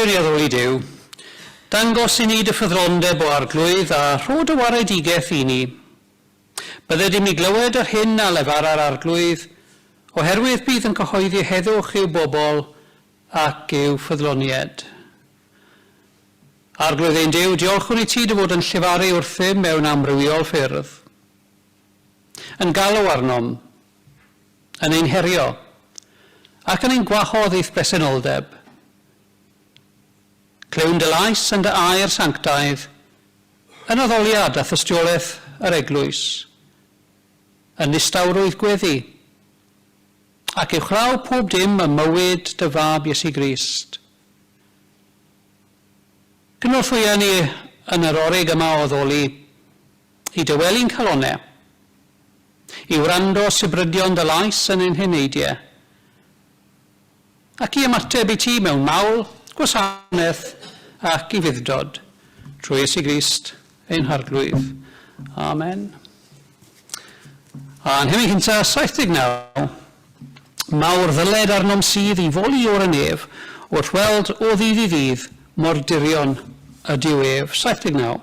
Gewn ni addoli Duw. Dangos i ni dy ffyddlondeb, O Arglwydd, a rho dy waredigaeth i ni. Bydded i mi glywed yr hyn a lefara'r Arglwydd, oherwydd bydd yn cyhoeddi heddwch i'w bobl ac i'w ffyddlonied. Arglwydd ein Duw, diolchwn i ti dy fod yn llefaru wrthym mewn amrywiol ffyrdd. Yn galw arnom, yn ein herio, ac yn ein gwahodd i'th bresenoldeb. Clywn dy lais yn dy air sanctaidd, yn addoliad a thystiolaeth yr eglwys, yn nistawrwydd gweddi, ac uwchlaw pob dim ym mywyd dy Fab Iesu Grist. Cynorthwya ni yn yr orig yma o addoli, i daweli'n calonnau, i wrando sibrydion dy lais yn ein heneidiau, ac i ymateb i ti mewn mawl, gwasanaeth ac ufudd-dod, trwy Iesu Grist ein Harglwydd. Amen. A'n hymyn cyntaf, 79, Mawr ddyled arnom sydd i foli o'r y nef, wrth weld o ddydd i ddydd mor dirion ydyw ef. 79.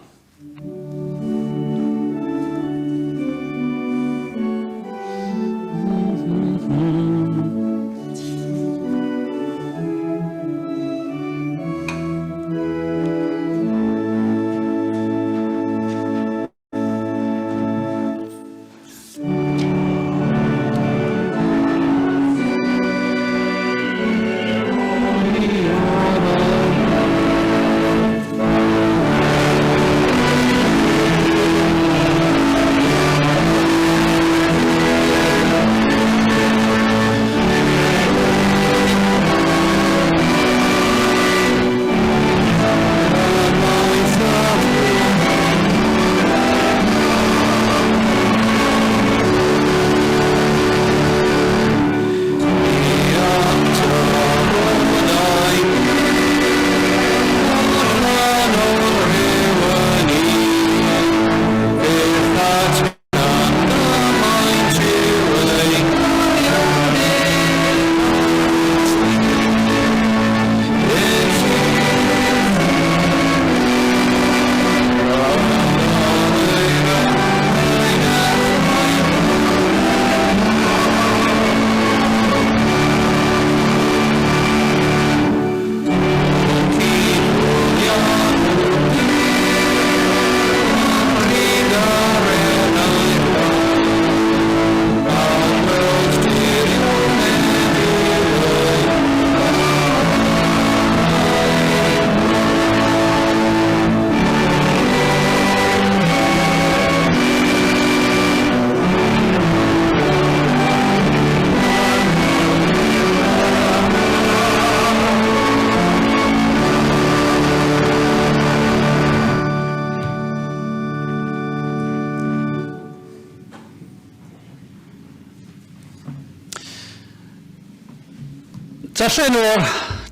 Darllen o'r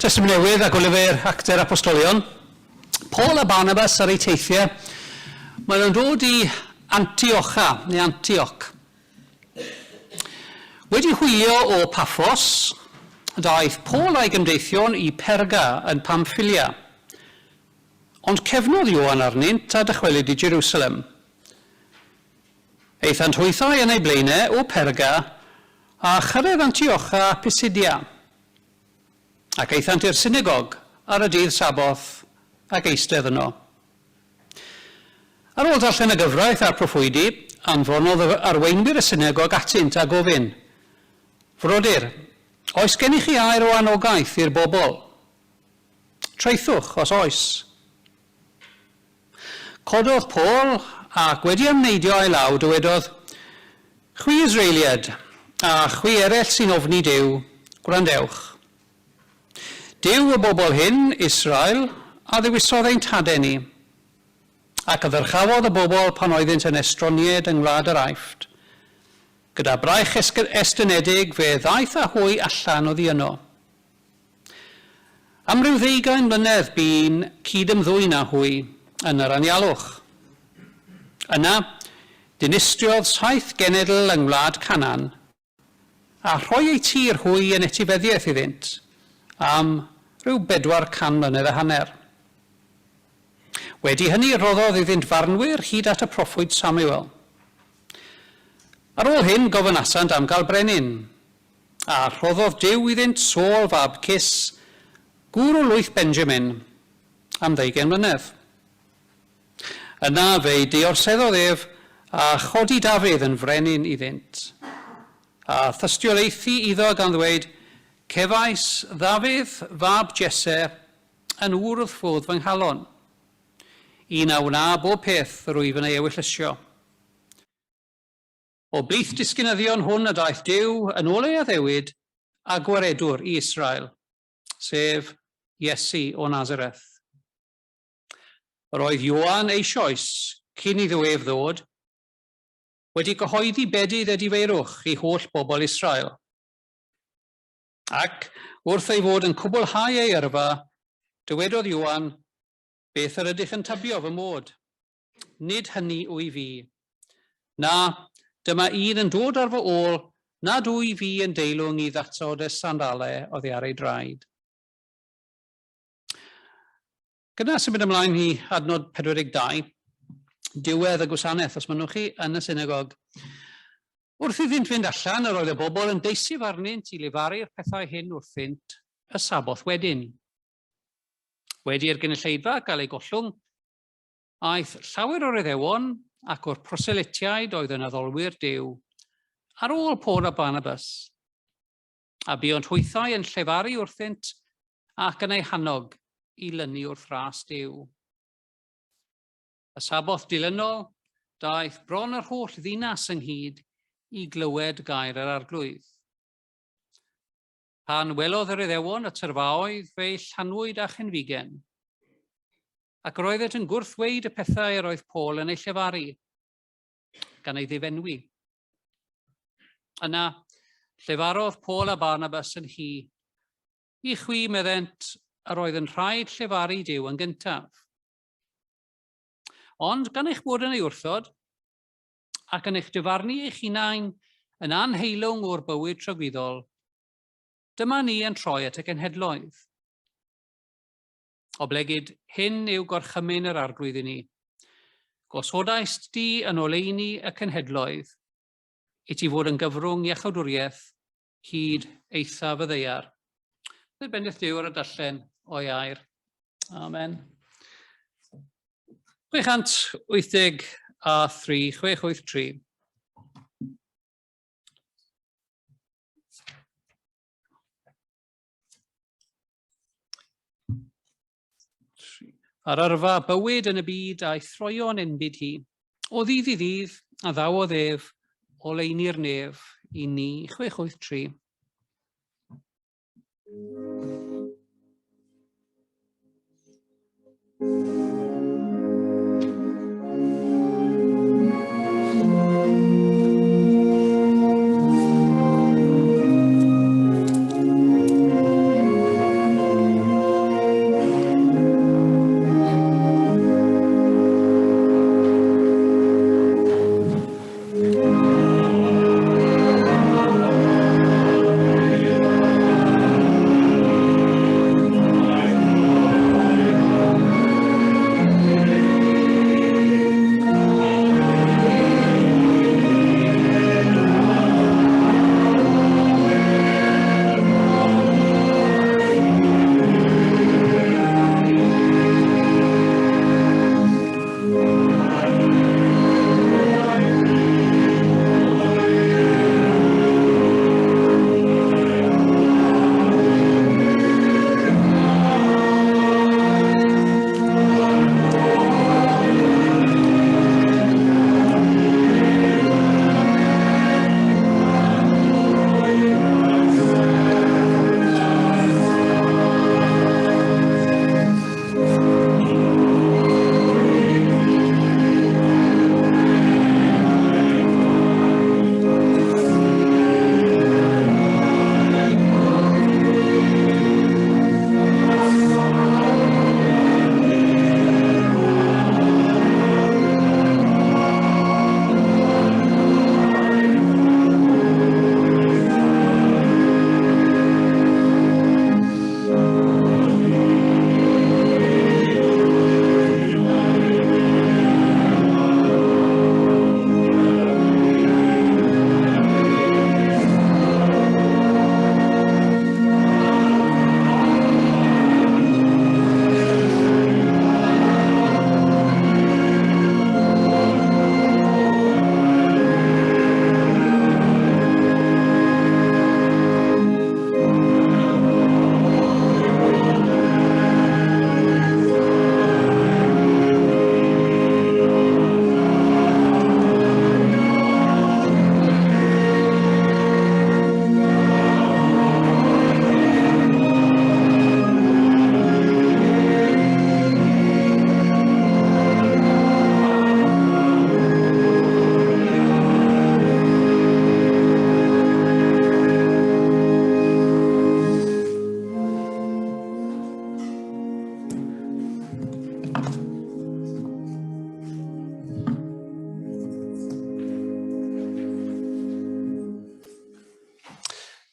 Testament Newydd ac o lyfr Actau'r Apostolion. Paul a Barnabas ar eu teithiau, maen nhw'n dod i Antiocha, neu Antioch. Wedi hwylio o Paphos, daeth Paul a'i gymdeithion i Perga yn Pamphylia. Ond cefnodd Ioan arnynt a dychwelyd i Jerusalem. Aethant hwythau yn eu blaenau o Perga a chyrraedd Antiocha Pisidia. Ac aethant i'r synagog ar y dydd Saboth ac eistedd yno. Ar ôl darllen y gyfraith a'r proffwydi, anfonodd arweinwyr y synagog atynt a gofyn, Frodyr, oes gennych chi air o anogaeth i'r bobl? Traethwch, os oes. Cododd Paul, ac wedi amneidio â'i law, dywedodd, Chwi Israeliaid, a chwi eraill sy'n ofni Duw, gwrandewch. Duw y bobl hyn, Israel, a ddewisodd ein tadau ni, ac a ddyrchafodd y bobl pan oeddynt yn estroniaid yng ngwlad yr Aifft. Gyda braich estynedig fe ddaeth â hwy allan oddi yno. Am ryw ddeugain mlynedd bu'n cyd-ymddwyn â hwy yn yr anialwch. Yna, dinistriodd saith genedl yng ngwlad Canaan, a rhoi eu tir hwy yn etifeddiaeth iddynt, am rhyw 400 mlynedd a hanner. Wedi hynny rhoddodd iddynt farnwyr hyd at y proffwyd Samuel. Ar ôl hyn gofynasant am gael brenin, a rhoddodd Duw iddynt Saul fab Cis, gŵr o lwyth Benjamin, am ddeugain mlynedd. Yna fe'i diorseddodd ef a chodi Dafydd yn frenin iddynt, a thystiolaethu iddo gan ddweud, Cefais Ddafydd fab Jesse yn ŵr wrth fodd fy nghalon, un a wna bob peth yr wyf yn ei ewyllysio. O blith disgynyddion hwn y daeth Duw yn ôl ei addewid a gwaredwr i Israel, sef Iesu o Nazareth. Yr oedd Ioan eisoes, cyn iddo ef ddod, wedi cyhoeddi bedydd edifeirwch i holl bobl Israel. Ac, wrth ei fod yn cwblhau ei yrfa, dywedodd Ioan, Beth yr ydych yn tybio fy mod? Nid hynny wyf fi. Na, dyma un yn dod ar fy ôl nad wyf fi yn deilwng i ddatod y sandale oddi ar ei draed. Gyda symud ymlaen i adnod 42, diwedd y gwasanaeth, os mynnwch chi, yn y synagog. Wrth iddynt fynd allan, yr oedd y bobl yn deisyf arnynt i lefaru'r pethau hyn wrthynt y Saboth wedyn. Wedi i'r gynulleidfa gael ei gollwng, aeth llawer o'r Iddewon ac o'r proselytiaid oedd yn addolwyr Duw ar ôl Paul a Barnabas, a buont hwythau yn llefaru wrthynt ac yn eu hannog i lynu wrth ras Duw. Y Saboth dilynol, daeth bron yr holl ddinas ynghyd i glywed gair yr Arglwydd. Pan welodd yr Iddewon y tyrfaoedd, fe'i llanwyd â chenfigen. Ac yr oeddent yn gwrthweud y pethau yr oedd Paul yn eu llefaru, gan ei ddifenwi. Yna, llefarodd Paul a Barnabas yn hi. I chwi, meddent, yr oedd yn rhaid llefaru Duw yn gyntaf. Ond gan eich bod yn ei wrthod, ac yn eich dyfarnu eich hunain yn anheilwng o'r bywyd tragwyddol, dyma ni yn troi at y genhedloedd. Oblegid hyn yw gorchymyn yr Arglwydd i ni. Gosodaist di yn oleuni y cenhedloedd, i ti fod yn gyfrwng iachawdwriaeth hyd eithaf y ddaear. Bydd bendith Duw ar y darllen o'i air. Amen. 683, 683. Ar yrfa bywyd yn y byd a'i throion enbyd hi. O ddydd i ddydd, a ddawodd ef oleuni'r nef i ni. 683.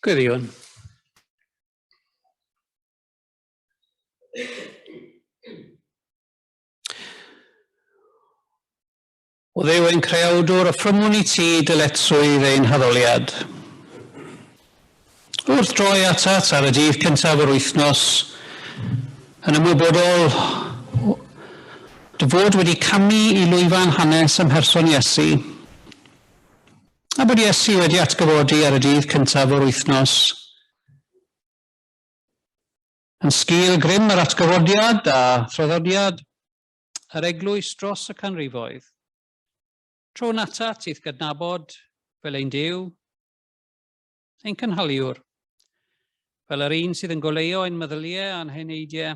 Gweddïwn. O Dduw ein creawdwr, offrymwn i ti dyletswydd ein haddoliad. Wrth droi atat ar y dydd cyntaf o'r wythnos, yn ymwybodol dy fod wedi camu i lwyfan hanes ym mherson Iesu, a bod Iesu wedi atgyfodi ar y dydd cyntaf o'r wythnos, yn sgil grym yr atgyfodiad a thraddodiad yr eglwys dros y canrifoedd, trown atat i'th gydnabod fel ein Duw, ein cynhaliwr, fel yr un sydd yn goleuo ein meddyliau a'n heneidiau,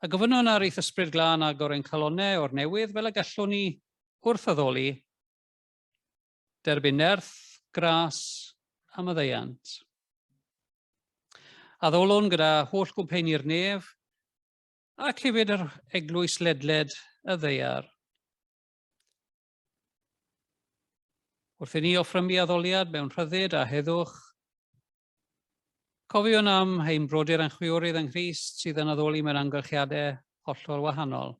a gofynnwn ar eith ysbryd glân agor ein calonnau o'r newydd fel y gallwn ni wrth addoli, derbyn nerth, gras a maddeuant. Addolwn gyda holl gwmpeini'r nef ac hefyd yr eglwys ledled y ddaear. Wrth i ni offrymu addoliad mewn rhyddid a heddwch, cofiwn am ein brodyr a'n chwiorydd yng Nghrist sydd yn addoli mewn amgylchiadau hollol wahanol.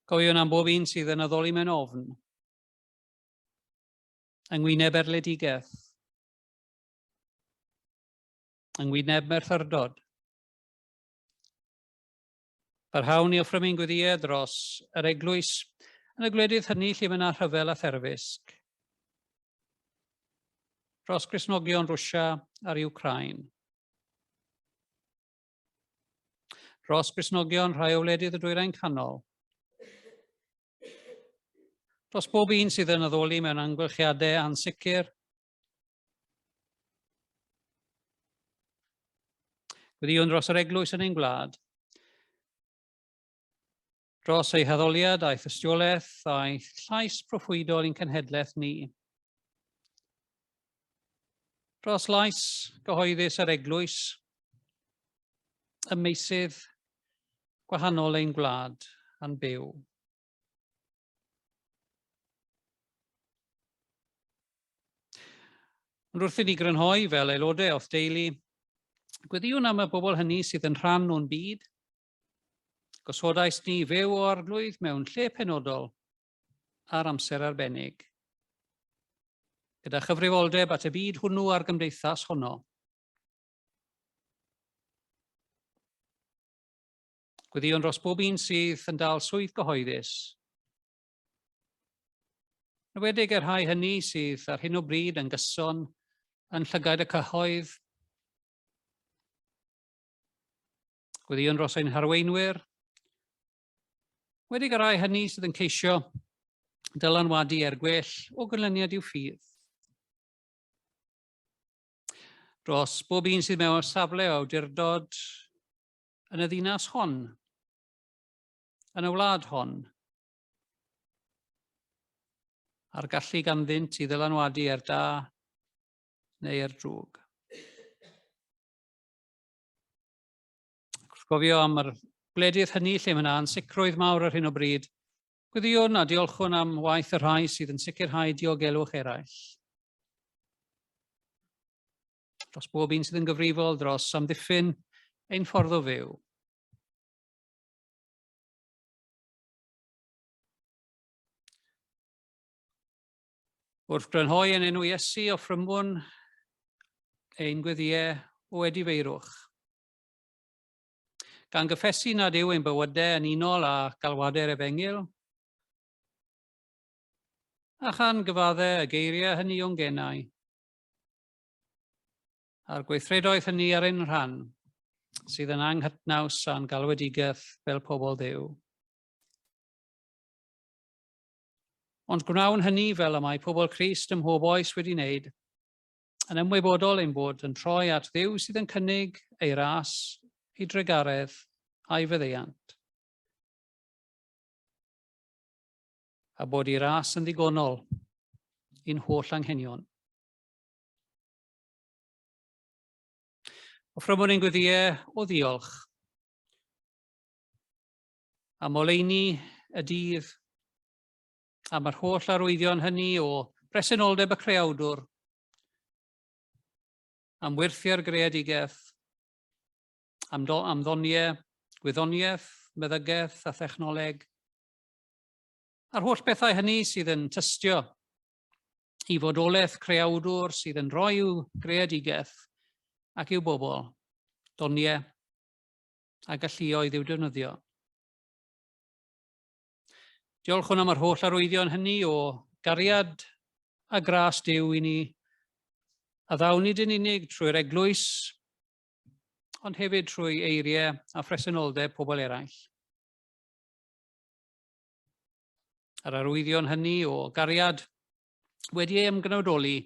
Cofiwn am bob un sydd yn addoli mewn ofn, yng ngwyneb erledigaeth, yng ngwyneb merthyrdod. Parhawn i offrymu'n gweddïau dros yr eglwys yn y gwledydd hynny lle mae yna rhyfel a therfysg. Dros Gristnogion Rwsia a'r Ukraine. Dros Gristnogion rhai o wledydd y Dwyrain Canol. Dros bob un sydd yn addoli mewn amgylchiadau ansicr. Gweddïwn dros yr eglwys yn ein gwlad. Dros ei haddoliad a'i thystiolaeth a'i llais proffwydol i'n cenhedlaeth ni. Dros lais gyhoeddus yr eglwys ym meysydd gwahanol ein gwlad a'n byw. Ond wrth i ni grynhoi fel aelodau o'th deulu, gweddïwn am y bobl hynny sydd yn rhan o'n byd. Gosodais ni fyw o arglwydd mewn lle penodol ar amser arbennig, gyda chyfrifoldeb at y byd hwnnw a'r gymdeithas honno. Gweddïwn dros bob un sydd yn dal swydd gyhoeddus. Yn enwedig y rhai hynny sydd ar hyn o bryd yn gyson yn llygaid y cyhoedd. Gweddïwn dros ein harweinwyr, Wedi y rhai hynny sydd yn ceisio dylanwadu er gwell o ganlyniad i'w ffydd. Dros bob un sydd mewn safle o awdurdod yn y ddinas hon, yn y wlad hon, a'r gallu ganddynt i ddylanwadu er da neu er drwg. Wrth gofio am yr gwledydd hynny lle mae yna ansicrwydd mawr ar hyn o bryd, gweddïwn a diolchwn am waith y rhai sydd yn sicrhau diogelwch eraill. Dros bob un sydd yn gyfrifol dros amddiffyn ein ffordd o fyw. Wrth grynhoi yn enw Iesu, offrymwn ein gweddïau o edifeirwch. Gan gyffesu nad yw ein bywydau yn unol â galwadau'r efengyl, a chan gyfadde y geiriau hynny o'n genau, a'r gweithredoedd hynny ar ein rhan, sydd yn anghytnaws â'n galwedigaeth fel pobl Dduw. Ond gwnawn hynny fel y mae pobl Crist ym mhob oes wedi wneud, yn ymwybodol ein bod yn troi at Dduw sydd yn cynnig ei ras, ei drugaredd a'i faddeuant. A bod ei ras yn ddigonol i'n holl anghenion. Offrymwn ein gweddïau o ddiolch am oleuni y dydd, am yr holl arwyddion hynny o presenoldeb y creawdwr, am wyrthiau'r greadigaeth, am, do, am ddoniau, gwyddoniaeth, meddygaeth a thechnoleg, a'r holl bethau hynny sydd yn tystio i fodolaeth creawdwr sydd yn rhoi i'w greadigaeth ac i'w bobl, doniau a galluoedd i'w defnyddio. Diolchwn am yr holl arwyddion hynny o gariad a gras Duw i ni, a ddaw nid yn unig trwy'r eglwys, ond hefyd trwy eiriau a phresenoldeb pobl eraill. Yr arwyddion hynny o gariad wedi ei ymgnawdoli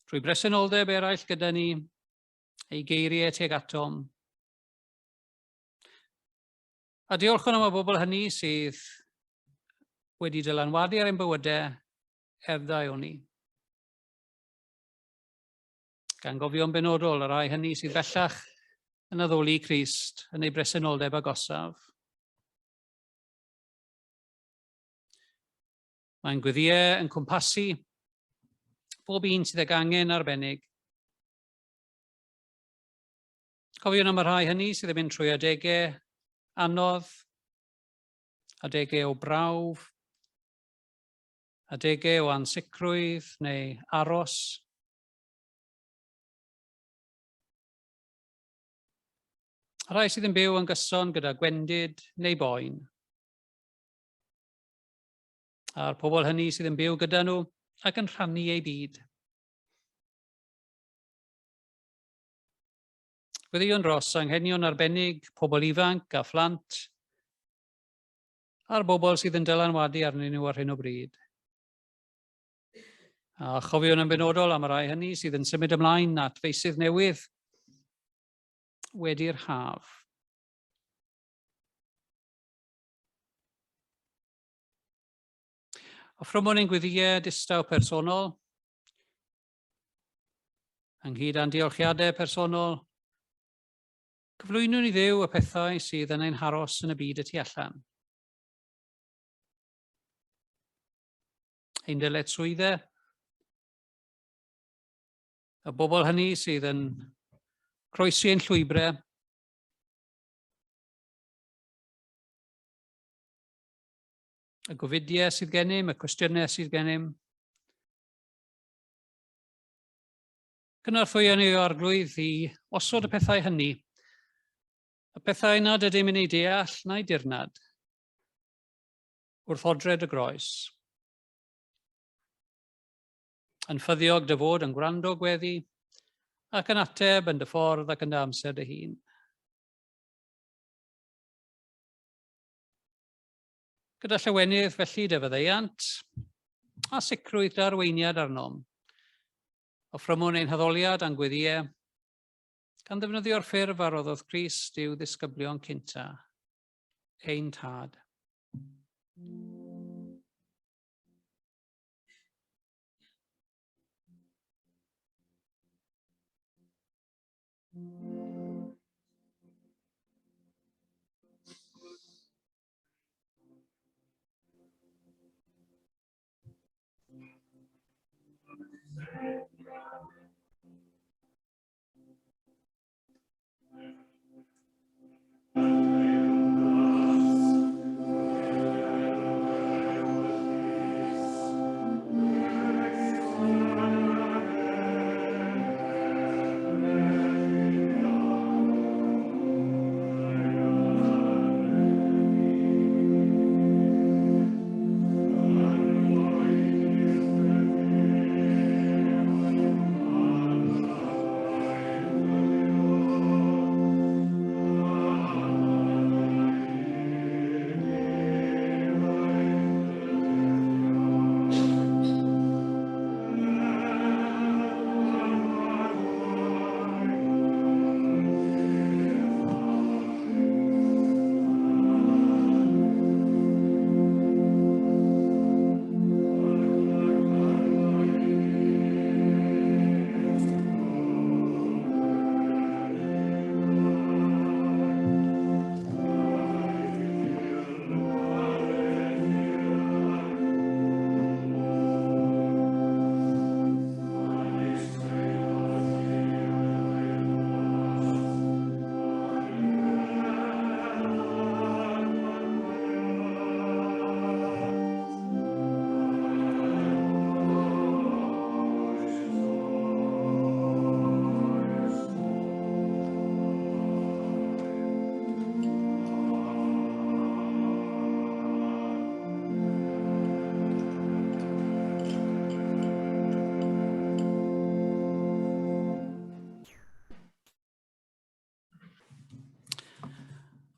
trwy bresenoldeb eraill gyda ni, ei geiriau tuag atom, A diolchwn am y bobl hynny sydd wedi dylanwadu ar ein bywydau er dda ni. Gan gofio'n benodol y rhai hynny sydd bellach yn addoli Crist yn ei bresenoldeb agosaf. Mae'n gweddiau yn cwmpasu bob un sydd ag angen arbennig. Cofiwn am y rhai hynny sydd yn mynd trwy adegau anodd, adegau o brawf, adegau o ansicrwydd neu aros. Y rhai sydd yn byw yn gyson gyda gwendid neu boen. A'r pobl hynny sydd yn byw gyda nhw ac yn rhannu eu byd. Gweddïwn dros anghenion arbennig pobl ifanc a phlant, a'r bobl sydd yn dylanwadu arnyn nhw ar hyn o bryd. A chofiwn yn benodol am y rhai hynny sydd yn symud ymlaen at feysydd newydd wedi'r haf. Offrymwn ein gweddïau distaw personol, Ynghyd â'n diolchiadau personol, cyflwynwn i Dduw y pethau sydd yn ein haros yn y byd y tu allan. Ein dyletswyddau, y bobl hynny sydd yn croesi ein llwybrau, y gofidiau sydd gennym, y cwestiynau sydd gennym, Cynorthwyo ni o Arglwydd i osod y pethau hynny, y pethau nad ydym yn ei deall na'i dirnad, wrth odred y groes. Yn ffyddiog dy fod yn gwrando gweddi ac yn ateb yn dy ffordd ac yn dy amser dy hun. Gyda llawenydd felly dy faddeuant, a sicrwydd dy arweiniad arnom. Offrymwn ein haddoliad a'n gweddïau, gan ddefnyddio'r ffurf a roddodd Crist i'w ddisgyblion cynta, ein Tad.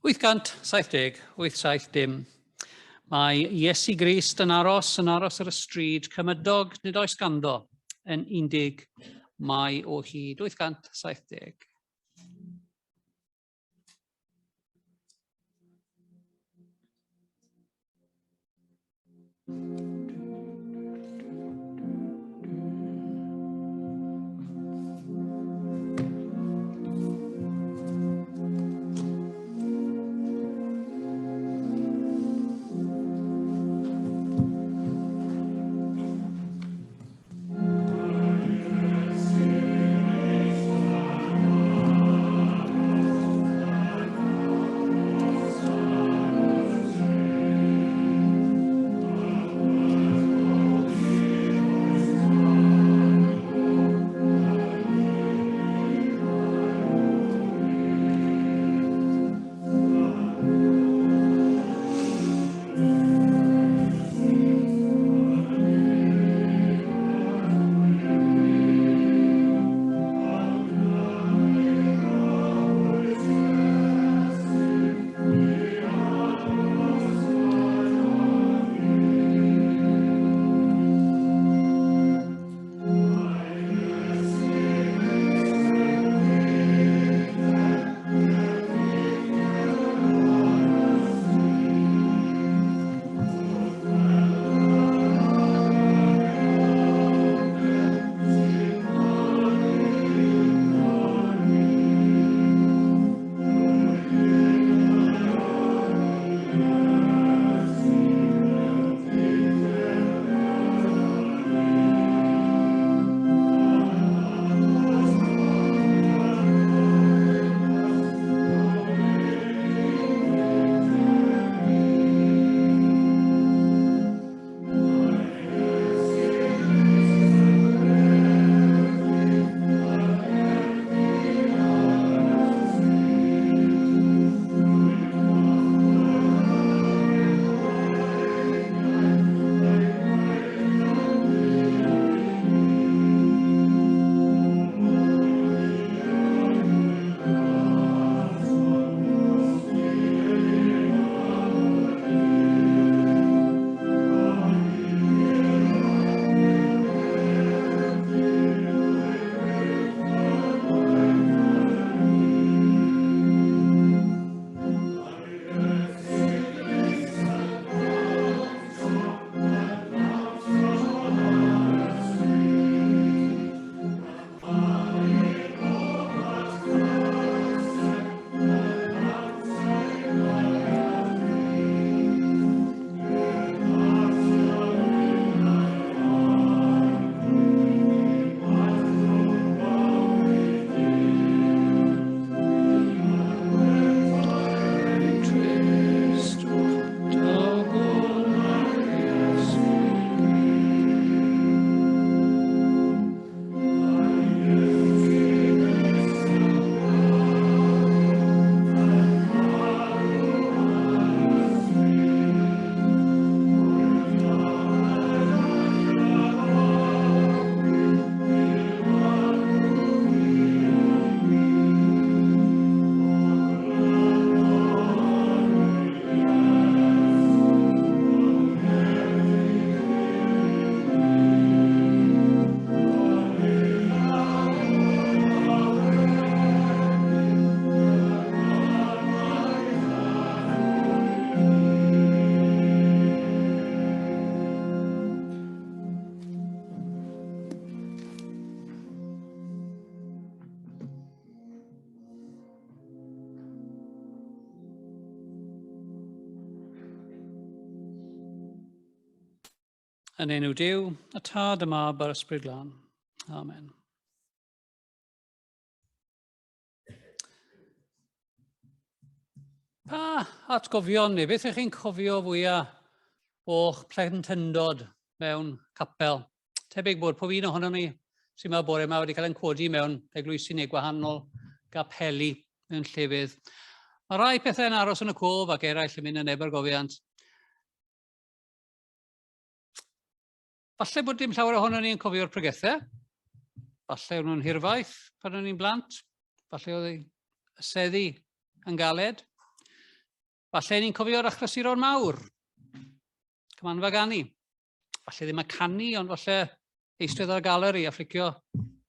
870, 870. Mae Iesu Grist yn aros, yn aros ar y stryd, cymydog nid oes ganddo, yn 11 mae o hyd 870. Yn enw Duw, y Tad, y Mab a'r Ysbryd Glân. Amen. Pa atgofion neu beth ych chi'n cofio fwyaf o'ch plentyndod mewn capel? Tebyg bod pob un ohonom ni sy'n yma bore yma wedi cael ein codi mewn eglwysi neu gwahanol gapeli mewn llefydd. Mae rai pethau'n aros yn y cof ac eraill yn mynd yn ebargofiant. Falle bod dim llawer ohono ni yn cofio'r pregethau. Falle o'n nhw'n hirfaith pan o'n ni'n blant. Falle oedd y seddi yn galed. Falle ni'n cofio'r achlysuron mawr, cymanfa ganu. Falle ddim y canu, ond falle eistedd ar y galeri a fflicio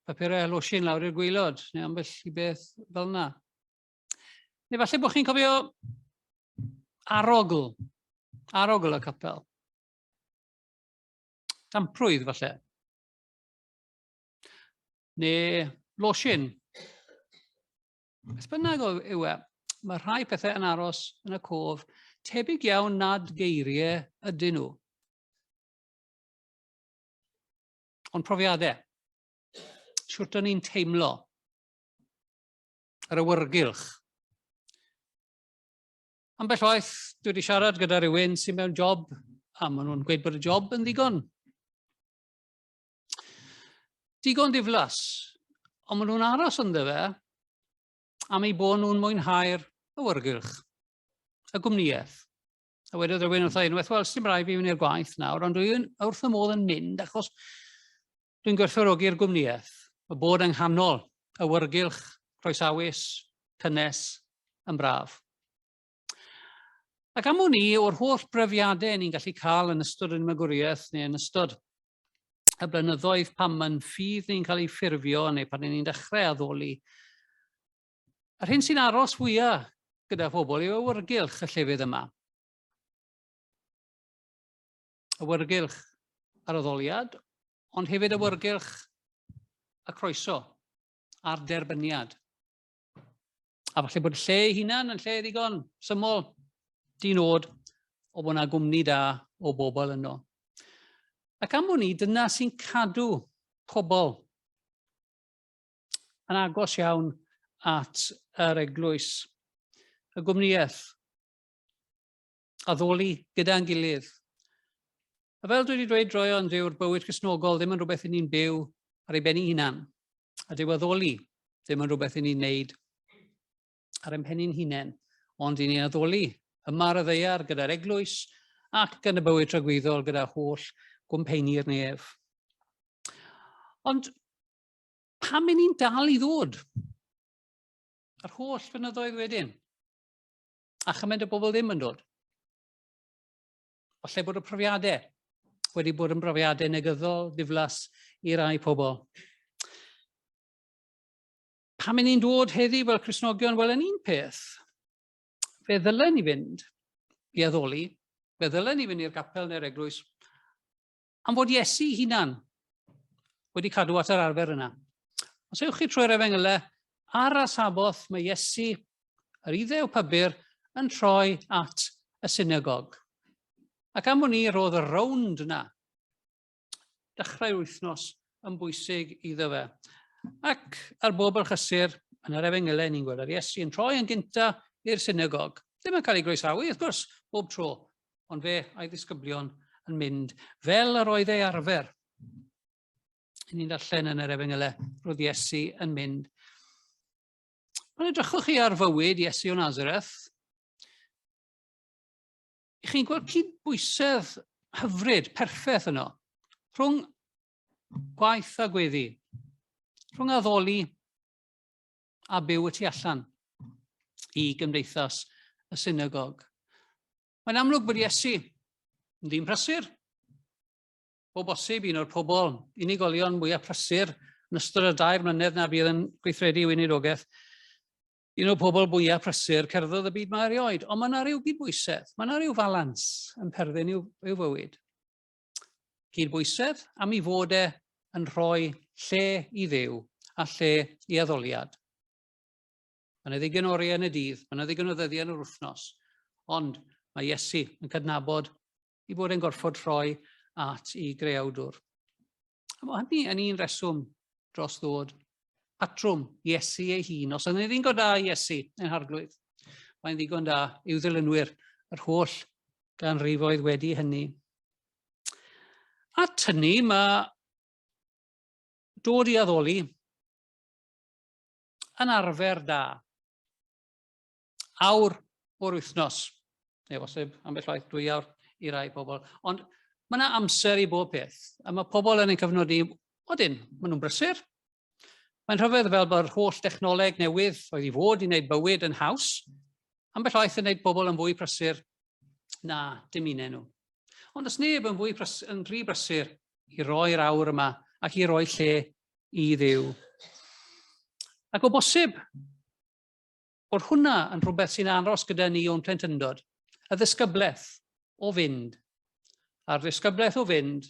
papurau losin lawr i'r gwaelod, neu ambell i beth fel yna. Neu falle bod chi'n cofio arogl, arogl y capel. Damprwydd falle. Neu losin. Beth bynnag yw e, mae rhai pethau yn aros yn y cof tebyg iawn nad geiriau ydyn nhw. Ond profiadau. Siwt o'n i'n teimlo. Yr awyrgylch. Ambell waith, dwi wedi siarad gyda rhywun sy'n mewn job, a maen nhw'n gweud bod y job yn ddigon. Digon diflas, ond maen nhw'n aros ynddo fe am eu bod nhw'n mwynhau'r awyrgylch, y gwmnïaeth. A wedodd rhywun wrtha unwaith, wel, sy'n rhaid fi fynd i'r gwaith nawr, ond dwi'n wrth y modd yn mynd achos dwi'n gwerthfawrogi'r gwmnïaeth, y bod yng nghanol awyrgylch croesawus, cynnes, yn braf. Ac am wn i, o'r holl brefiadau ni'n gallu cael yn ystod yn magwriaeth neu yn ystod y blynyddoedd pan mae'n ffydd ni'n cael ei ffurfio neu pan ni'n dechrau addoli, yr hyn sy'n aros fwyaf gyda phobl yw awyrgylch y llefydd yma. Awyrgylch yr addoliad, ond hefyd awyrgylch y croeso a'r derbyniad. A falle bod y lle ei hunan yn lle ddigon syml, di-nod, o bod yna gwmni da o bobl yno. Ac am wn i, dyna sy'n cadw pobl yn agos iawn at yr eglwys, y gwmnïaeth, addoli gyda'n gilydd. A fel dwi wedi dweud droeon, dyw'r bywyd Cristnogol ddim yn rhywbeth i ni'n byw ar ei ben ei hunan. A dyw addoli ddim yn rhywbeth i ni'n neud ar ein pen ein hunain, ond i ni'n addoli yma ar y ddaear gyda'r eglwys ac yn y bywyd tragwyddol gyda holl gwmpeini'r nef. Ond pam i ni'n dal i ddod? Yr holl fynyddoedd wedyn. A chymaint o bobl ddim yn dod. Falle bod y profiadau wedi bod yn brofiadau negyddol, diflas i rai pobl. Pam i ni'n dod heddi fel Cristnogion? Wel, yn un peth, fe ddylen ni fynd i addoli, fe ddylen ni fynd i'r gapel neu'r eglwys, am fod Iesu hunan wedi cadw at yr arfer yna. Os ewch chi trwy'r efengylau, ar y Saboth mae Iesu, yr Iddew pybyr, yn troi at y synagog. Ac am wn i, roedd y rownd yna, dechrau'r wythnos, yn bwysig iddo fe. Ac ar bob alchysur, yn yr efengylau, ni'n gweld yr Iesu yn troi yn gynta i'r synagog. Ddim yn cael ei groesawu, wrth gwrs, bob tro, ond fe a'i ddisgyblion yn mynd fel yr oedd ei arfer. Ni'n darllen yn yr Efengylau, roedd Iesu yn mynd. Pan edrychwch chi ar fywyd Iesu o Nazareth, chi'n gweld cydbwysedd hyfryd, perffaith yno, rhwng gwaith a gweddi, rhwng addoli a byw y tu allan i gymdeithas y synagog. Mae'n amlwg bod Iesu yn ddyn prysur. O bosib un o'r pobl unigolion mwyaf prysur yn ystod y dair mlynedd na fydd yn gweithredu weinidogaeth. Un o'r pobl mwyaf prysur cerddodd y byd mae erioed. Ond mae yna rhyw gydbwysedd, mae yna rhyw falans yn perthyn i'w, i'w fywyd. Cydbwysedd am ei fod e yn rhoi lle i Dduw a lle i addoliad. Mae yna ddigon oriau yn y dydd, mae yna ddigon o ddyddiau yn yr wythnos, ond mae Iesu yn cydnabod i bod e'n gorfod rhoi at i greawdwr. A mae hynny yn un reswm dros ddod patrwm Iesu ei hun. Os yna ddigon da Iesu yn harglwydd, mae'n ddigon da i'w ddilynwyr yr holl ganrifoedd wedi hynny. At hynny, mae dod i addoli yn arfer da. Awr o'r wythnos, neu bosib ambell waith dwy awr i rai pobl. Ond mae yna amser i bob peth, a mae pobl yn ein cyfnod ni, odyn, maen nhw'n brysur. Mae'n rhyfedd fel bod holl dechnoleg newydd oedd i fod i wneud bywyd yn haws, Ambell waith yn gwneud pobl yn fwy prysur na dymunen nhw. Ond os neb yn fwy prys, yn rhy brysur i roi'r awr yma ac i roi lle i Dduw. Ac o bosib, bod hwnna yn rhywbeth sy'n aros gyda ni o'n plentyndod, y ddisgyblaeth o fynd. A'r ddisgyblaeth o fynd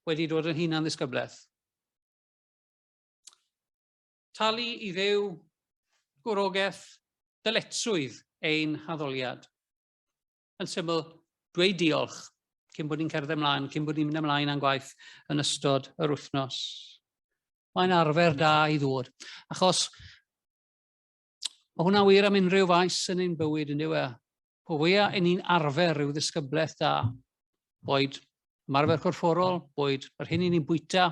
wedi dod yn hunan ddisgyblaeth. Talu i Dduw gwrogaeth dyletswydd ein haddoliad. Yn syml, dweud diolch cyn bod ni'n cerdded ymlaen, cyn bod ni'n mynd ymlaen â'n gwaith yn ystod yr wythnos. Mae'n arfer da i ddod, achos mae hwnna wir am unrhyw faes yn ein bywyd, yn dyw e? Po fwyaf yn ni'n arfer rhyw ddisgyblaeth da, boed ymarfer corfforol, boed yr hyn i ni'n bwyta,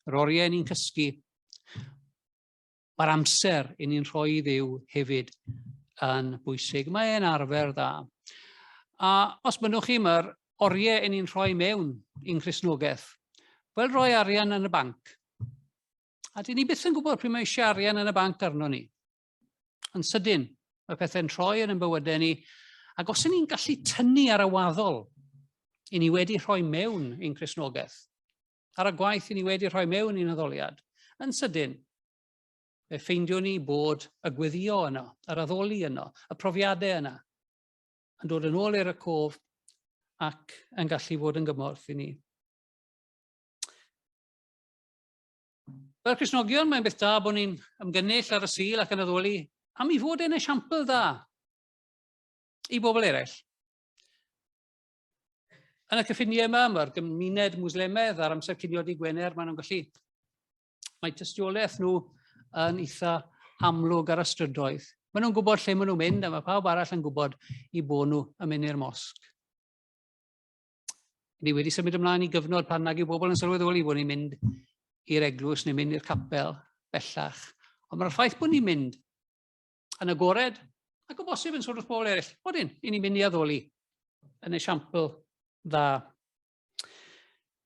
yr oriau ni'n cysgu, mae'r amser i ni'n rhoi i Dduw hefyd yn bwysig. Mae e'n arfer dda. A os mynnwch chi, mae'r oriau i ni'n rhoi mewn i'n Cristnogaeth, fel rhoi arian yn y banc. A dyn ni byth yn gwybod pryd mae eisiau arian yn y banc arno ni. Yn sydyn, mae pethau'n troi yn ein bywydau ni, ac os y'n ni'n gallu tynnu ar y waddol i ni wedi rhoi mewn i'n Cristnogaeth, ar y gwaith i ni wedi rhoi mewn i'n addoliad, yn sydyn, fe ffeindiwn ni bod y gweddio yno, yr addoli yno, y profiadau yna, yn dod yn ôl i'r cof ac yn gallu fod yn gymorth i ni. Fel Cristnogion, mae'n beth da bod ni'n ymgynnull ar y Sul ac yn addoli am i fod e'n esiampl dda i bobl eraill. Yn y cyffiniau yma, mae'r gymuned Mwslemaidd ar amser cinio di Gwener, maen nhw'n gallu... Mae tystiolaeth nhw yn eitha amlwg ar y strydoedd. Maen nhw'n gwybod lle maen nhw'n mynd a mae pawb arall yn gwybod i bod nhw yn mynd i'r mosg. Ni wedi symud ymlaen i gyfnod pan nag yw bobl yn sylweddoli bod ni'n mynd i'r eglwys neu mynd i'r capel bellach. Ond mae'r ffaith bod ni'n mynd yn agored ac o bosib yn sôn wrth bobl eraill, odyn, i ni'n mynd i addoli yn esiampl dda.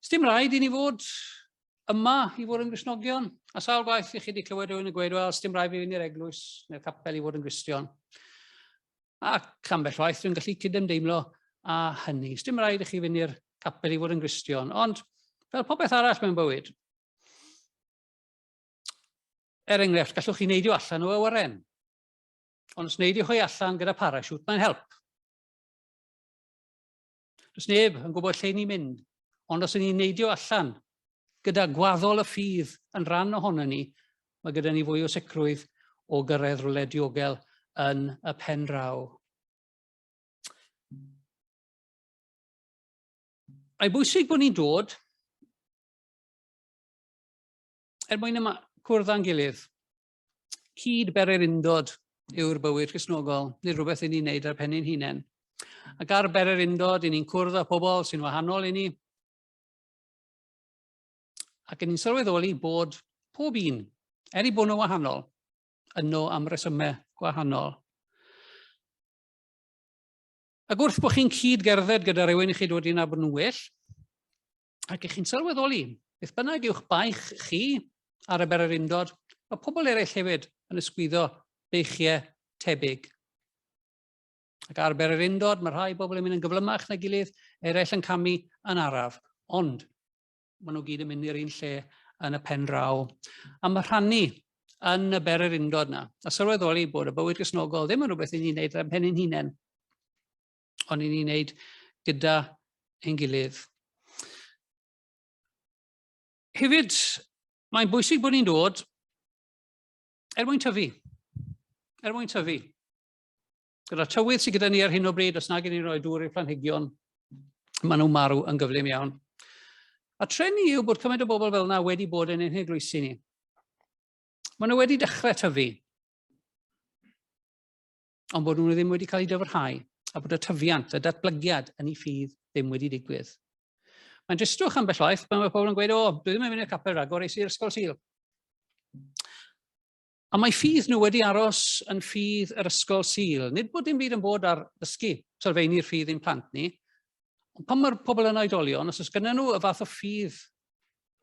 Sdim rhaid i ni fod yma i fod yn Gristnogion. A sawl gwaith i chi wedi clywed rhywun yn gweud, wel, sdim rhaid fi fynd i'r eglwys neu'r capel i fod yn Gristion. Ac ambell waith dwi'n gallu cydymdeimlo â hynny. Sdim rhaid i chi fynd i'r capel i fod yn Gristion, ond fel popeth arall mewn bywyd, er enghraifft, gallwch chi neidio allan o awyren. Ond os neidiwch chi allan gyda parachute, mae'n help. Does neb yn gwybod lle ni'n mynd, ond os ni'n neidio allan gyda gwaddol y ffydd yn rhan ohono ni, mae gyda ni fwy o sicrwydd o gyrraedd rhywle diogel yn y pen draw. Mae'n bwysig bod ni'n dod er mwyn yma cwrdd â'n gilydd. Cyd bererindod yw'r bywyd Cristnogol, nid rhywbeth i ni'n neud ar pen ein hunain. Ac ar bererindod, i ni'n cwrdd â pobl sy'n wahanol i ni, ac yn ni'n sylweddoli bod pob un, er i bod nhw'n wahanol, yno am resymau gwahanol. Ac wrth bod chi'n cyd gerdded gyda rhywun i chi dod i nabod nhw'n well, ac i chi'n sylweddoli, beth bynnag yw'ch baich chi ar y bererindod, mae pobl eraill hefyd yn ysgwyddo beichiau tebyg. Ac ar bererindod, mae rhai bobl yn mynd yn gyflymach na gilydd, eraill yn camu yn araf. Ond maen nhw gyd yn mynd i'r un lle yn y pen draw. A mae rhannu yn y bererindod na, a sylweddoli bod y bywyd Gristnogol ddim yn rhywbeth i ni'n neud ar pen ein hunain, ond i ni'n neud gyda ein gilydd. Hefyd, mae'n bwysig bod ni'n dod er mwyn tyfu. Er mwyn tyfu. Gyda'r tywydd sydd gyda ni ar hyn o bryd, os nag i ni'n rhoi dŵr i'r planhigion, maen nhw'n marw yn gyflym iawn. A treni yw bod cymaint o bobl fel yna wedi bod yn ein heglwysi ni. Maen nhw wedi dechrau tyfu, ond bod nhw ddim wedi cael eu dyfrhau, a bod y tyfiant, y datblygiad yn eu ffydd ddim wedi digwydd. Mae'n dristwch ambell waith pan mae pobl yn gweud, o, dwi ddim yn mynd i'r capel rhagor, es i'r ysgol Sul. A mae ffydd nhw wedi aros yn ffydd yr ysgol Sul. Nid bod dim byd yn bod ar ddysgu sylfeini'r ffydd i'n plant ni, ond pan mae'r pobl yn oedolion, os oes gyda nhw y fath o ffydd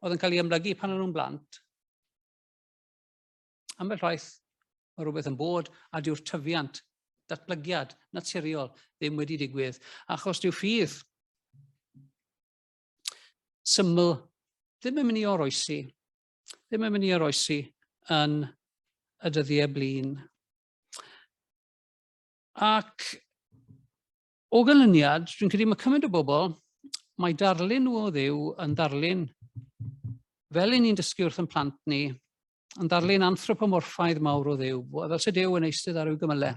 oedd yn cael ei ymlygu pan o'n nhw'n blant, ambell waith, Mae rhywbeth yn bod a dyw'r tyfiant, datblygiad naturiol ddim wedi digwydd, achos dyw ffydd syml ddim yn mynd i oroesi, ddim yn mynd i oroesi yn y dyddiau blin. Ac o ganlyniad, dwi'n credu mae cymaint o bobl, mae darlun nhw o Dduw yn ddarlun, fel i ni'n dysgu wrth yn plant ni, yn ddarlun anthropomorffaidd mawr o Dduw, fel se Duw yn eistedd ar ryw gymylau,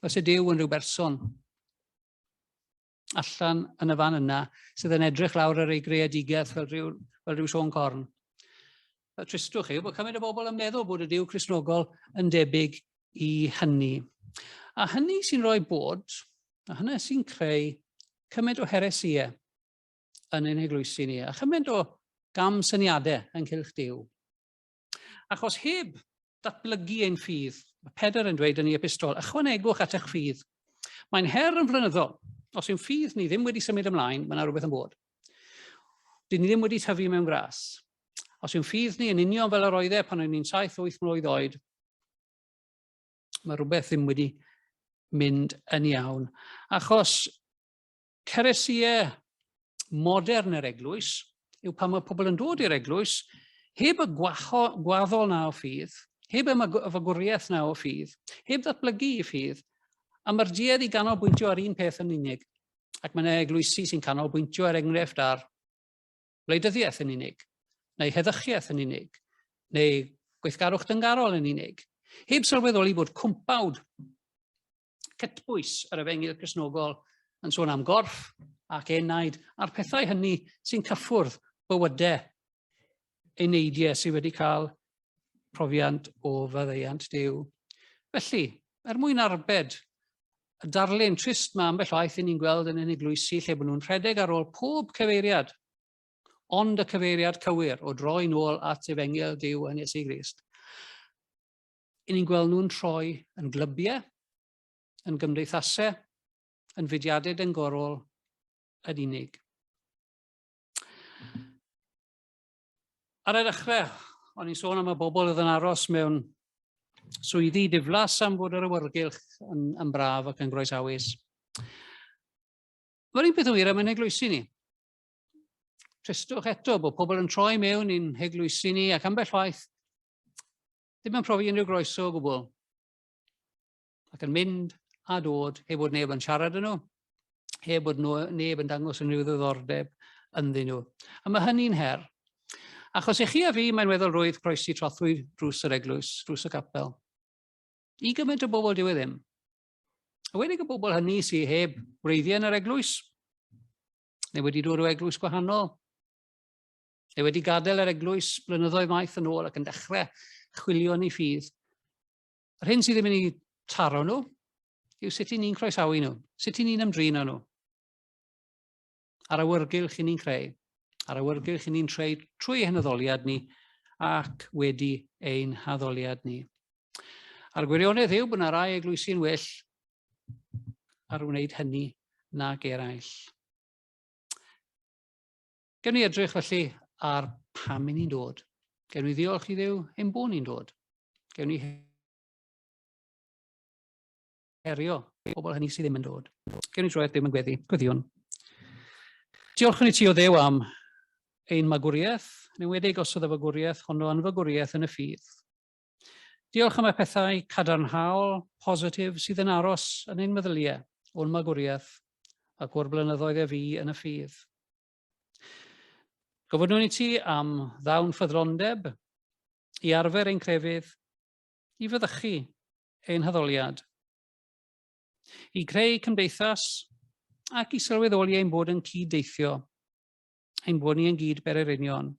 fel se Duw yn rhyw berson allan yn y fan yna sydd yn edrych lawr ar ei greadigaeth fel rhyw, fel rhyw Siôn Corn. Y tristwch yw bod cymaint o bobl yn meddwl bod y Duw Cristnogol yn debyg i hynny. A hynny sy'n rhoi bod, a hynny sy'n creu cymaint o heresïau yn ein heglwysi ni, a chymaint o gam syniadau ynghylch Duw. Achos heb datblygu ein ffydd, mae Pedr yn dweud yn ei epistol, ychwanegwch at eich ffydd. Mae'n her yn flynyddol. Os yw'n ffydd ni ddim wedi symud ymlaen, mae yna rhywbeth yn bod. Dyn ni ddim wedi tyfu mewn gras. Os yw'n ffydd ni yn union fel yr oedd e pan o'n ni'n 7-8 mlwydd oed, mae rhywbeth ddim wedi mynd yn iawn. Achos Ceresie modern yr eglwys yw pan mae pobl yn dod i'r eglwys heb y gwaho, gwaddol na o ffydd, heb y fagwriaeth na o ffydd, heb ddatblygu i ffydd, a mae'r duedd i ganolbwyntio ar un peth yn unig. Ac mae yna eglwysi sy'n canolbwyntio er enghraifft ar wleidyddiaeth yn unig, neu heddychiaeth yn unig, neu gweithgarwch dyngarol yn unig, heb sylweddoli bod cwmpawd cytbwys yr Efengyl Cristnogol yn sôn am gorff ac enaid a'r pethau hynny sy'n cyffwrdd bywydau eneidiau sydd wedi cael profiant o faddeuant Duw. Felly, er mwyn arbed y darlun trist mae ambell waith i ni'n gweld yn ein eglwysi lle bod nhw'n rhedeg ar ôl pob cyfeiriad, ond y cyfeiriad cywir o droi nôl at efengyl Duw yn Iesu Grist. I ni'n gweld nhw'n troi yn glybiau, yn gymdeithasau, yn fudiadau dengorol yn unig. Ar y dechrau, o'n i'n sôn am y bobl oedd yn aros mewn swyddi diflas am fod yr awyrgylch yn, yn braf ac yn groesawus. Mae'r un peth yn wir am ein heglwysi ni. Tristwch eto bod pobl yn troi mewn i'n heglwysi ni ac ambell waith ddim yn profi unrhyw groeso o gwbl. Ac yn mynd a dod heb bod neb yn siarad â nhw, heb bod nhw, neb yn dangos unrhyw ddiddordeb ynddyn nhw. A mae hynny'n her. Achos i chi a fi, mae'n weddol rwydd croesi trothwy drws yr eglwys, drws y capel. I gymaint o bobl dyw e ddim. A wedi y bobl hynny sydd heb wreiddiau yn yr eglwys, neu wedi dod o eglwys gwahanol, neu wedi gadael yr eglwys blynyddoedd maith yn ôl ac yn dechrau chwilio yn ei ffydd. Yr hyn sydd ddim yn ei taro nhw yw sut i ni'n croesawu nhw, sut i ni'n ymdrin â nhw. A'r awyrgylch i ni'n creu, a'r awyrgylch i ni'n creu trwy ein haddoliad ni ac wedi ein haddoliad ni. A'r gwirionedd yw bod yna rai eglwysi'n well ar wneud hynny nag eraill. Gewn ni edrych felly ar pam i ni'n dod. Gewn ni ddiolch i Dduw ein bod ni'n dod. Gewn ni herio pobl hynny sydd ddim yn dod. Gewn ni droi at Dduw mewn gweddi. Gweddïwn. Diolchwn i ti o Dduw am ein magwriaeth, yn enwedig os oedd y fagwriaeth honno yn fagwriaeth yn y ffydd. Diolch am y pethau cadarnhaol, positif sydd yn aros yn ein meddyliau o'n magwriaeth ac o'r blynyddoedd e fu yn y ffydd. Gofynnwn i ti am ddawn ffyddlondeb i arfer ein crefydd, i fyddchu ein haddoliad, i greu cymdeithas ac i sylweddoli ein bod yn cyd-deithio, ein bod ni yn gyd bererinion.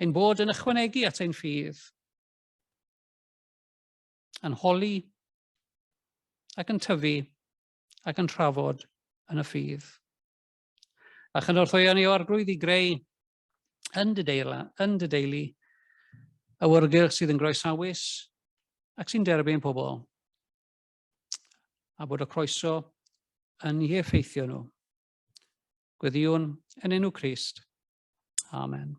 Ein bod yn ychwanegu at ein ffydd, yn holi ac yn tyfu ac yn trafod yn y ffydd. A chynorthwyo ni o arglwydd i greu yn dy deila, yn dy deulu, awyrgylch sydd yn groesawus ac sy'n derbyn pobl, a bod y croeso yn eu heffeithio nhw. Gweddïwn yn enw Crist. Amen.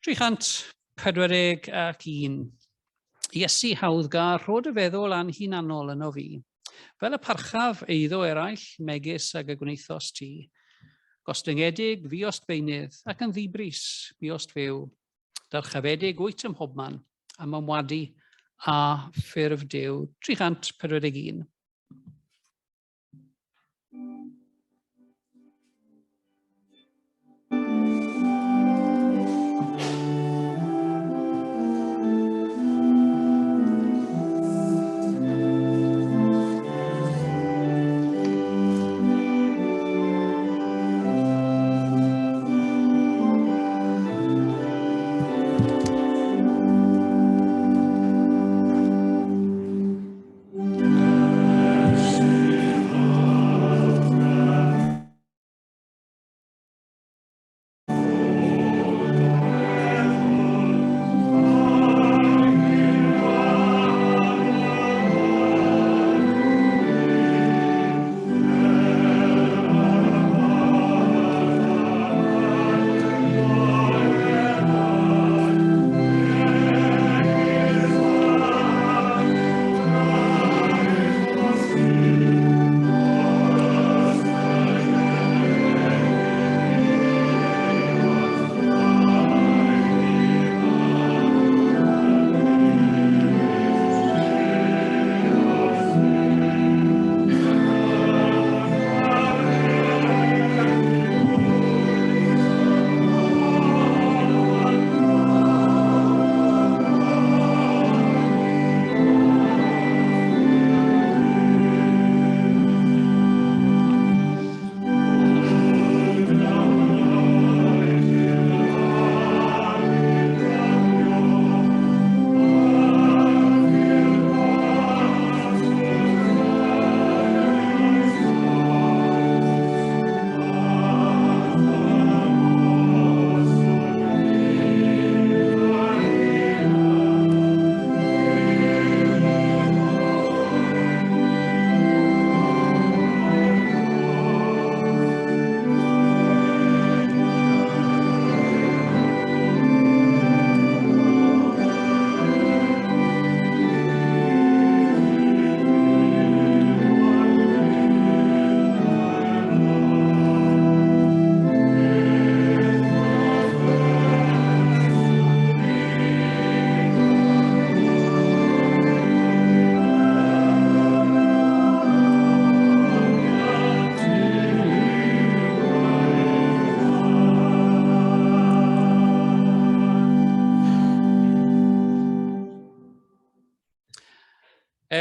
341. Iesu hawddgar, rho dy feddwl anhunanol yno fi. Fel y parchaf eiddo eraill, megis ag y gwnaethost ti. Gostyngedig, fuost beunydd, ac yn ddibris, buost fyw. Dyrchafedig wyt ym mhobman, am ymwadu a ffurf Duw. 341.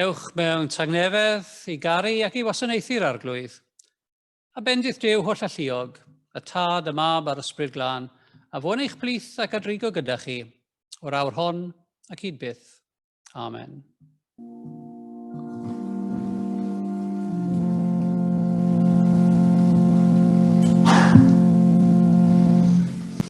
Ewch mewn tangnefedd i garu ac i wasanaethu'r Arglwydd. A bendith Duw holl alluog, y Tad, y Mab a'r Ysbryd Glân, a fo'n eich plith ac a drigo gyda chi, o'r awr hon ac hyd byth. Amen.